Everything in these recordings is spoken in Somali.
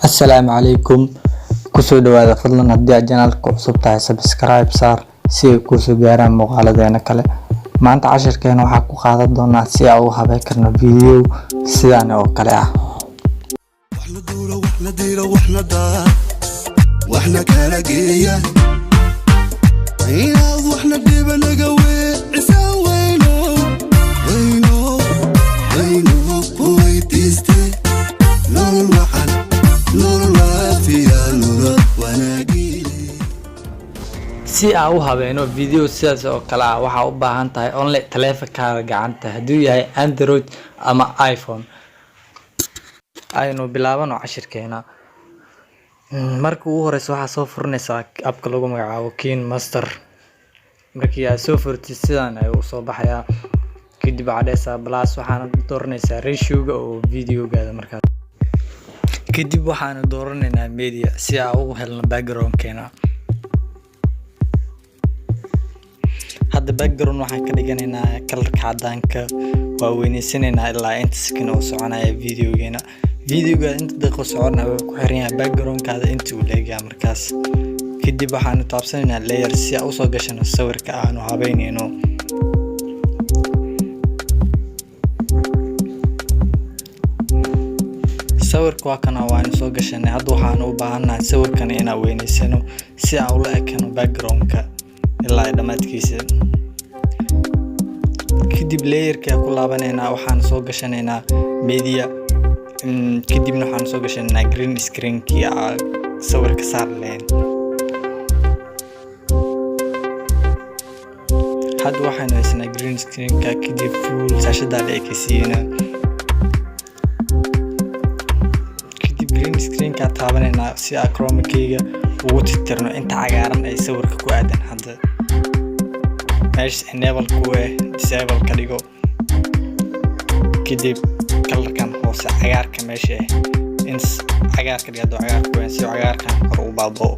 Assalaamu calaykum. Kusoo dhawaada. Fadlan haddii aad channelka cusub tahay, subscribe saar si ay kuusoo gaaraan muuqaaladeena kale. Maanta cashirkeena waxaa ku qaadan doonaa si aan u habeyn karno video sidaan oo kale ah. Waxna duula, waxna diira, waxna daa, waxna kala geeya, inaad waxna dhiba naga weecisa. Weyno, weyno, weyno ku weydiiste nolol wacan, nolol waafiya, nolol wanaagile. Si aan u habeeno video sidaas oo kale ah, waxaa u baahan tahay only taleefankaaga gacanta, hadduu yahay Android ama iPhone. Aynu bilaabano cashirkeena. Marka ugu horeysa waxaa soo furanaysaa appka lagu magacaabo KineMaster. Markii aad soo furtid, sidan ayuu usoo baxayaa. Kadib waxaad dhehaysaa plus, waxaana dooranaysaa ratioga oo videogaada. Markaas kadib waxaanu dooranaynaa media si aan ugu helno backgroundkeena. Hadda background waxaan ka dhiganaynaa colorka cadaanka. Waa weyneysanaynaa ilaa inta second oo soconaya videogeena. Videoga inta daqiiqo soconaya wuxuu ku xiran yahay backgroundkaada inta uu leegyahay. Markaas kadib waxaanu taabsanaynaa layer si aan usoo gashano sawirka aanu habeyneyno. Sawirka waa kana, waanu soo gashanay. Hadda waxaanu u baahannahay sawirkan inaan weyneysano si aan ula ekano backgroundka ilaa dhammaadkiisa. Kadib layerka ku laabanaynaa, waxaan soo gashanaynaa media. Kadibna waxaan soo gashanaynaa green screenkii aa sawirka saar lahayn. Hadda waxaynu haysanaa green screenka. Kadib full shaashadaa la ekeysiiyeyna. Kadib green screenka taabanaynaa si aan chroma keyga ugu tirtirno inta cagaaran ay sawirka ku aadan. Hadda meesha enable ku eh, disable ka dhigo. Kadib colorkan hoose cagaarka meesha eh in cagaar ka dhigo, hadduu cagaar ku si cagaarkan kor u baaba'o.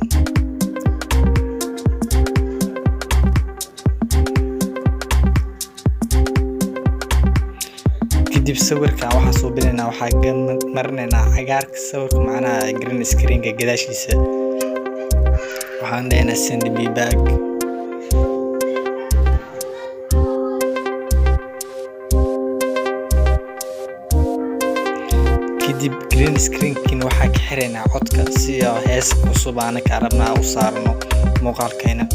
Kadib sawirkan waxaa suubinaynaa, waxaa marinaynaa cagaarka sawirka, macnaha green screenka gadaashiisa. Waxaan dhahaynaa send me back. Kadib green screenkin waxaa ka xiraynaa codka si oo hees cusub anaka rabnaa u saarno muuqaalkeena.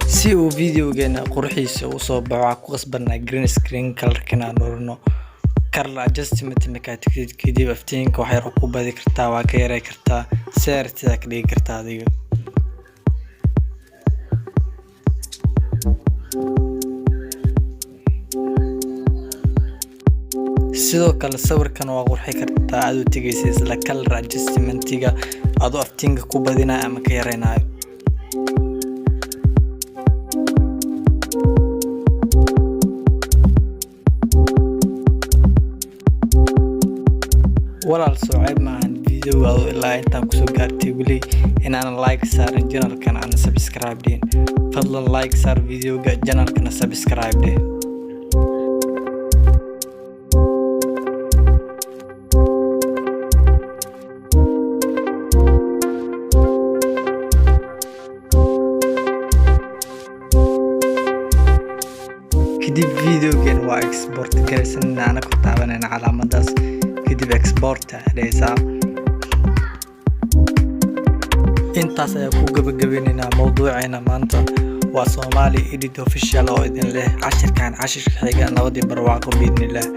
Si uu videogeena quruxiisa usoo baxo, waxaa ku qasbanaa green screen colorkan aan doorano. Color adjustment markaad tagtid, kadib iftiinka wax yar ku badi kartaa, waa ka yarey kartaa, seertidaa ka dhigi kartaa adiga. Sidoo kale sawirkan waa qurxi kartaa adoo tegaysa isla color adjustmentiga, adoo iftiinka ku badinayo ama ka yareynayo. Walaal, soo ceeb maahan videoga adoo ilaa intaan kusoo gaartay weli inaanan like saarin, channelkan aan subscribe dhihin? Fadlan like saar videoga, channelkana subscribe dheh. Kadib videogan waa export garaysanayna, anagoo taabanayna calaamadaas. Kadib export dhehaysaa. Intaas ayaa ku gabagabeyneynaa mowduuceena maanta. Waa Somali Edit Official oo idin leh cashirkan cashirka xiga nabadii barwaaqo, biidnillaah.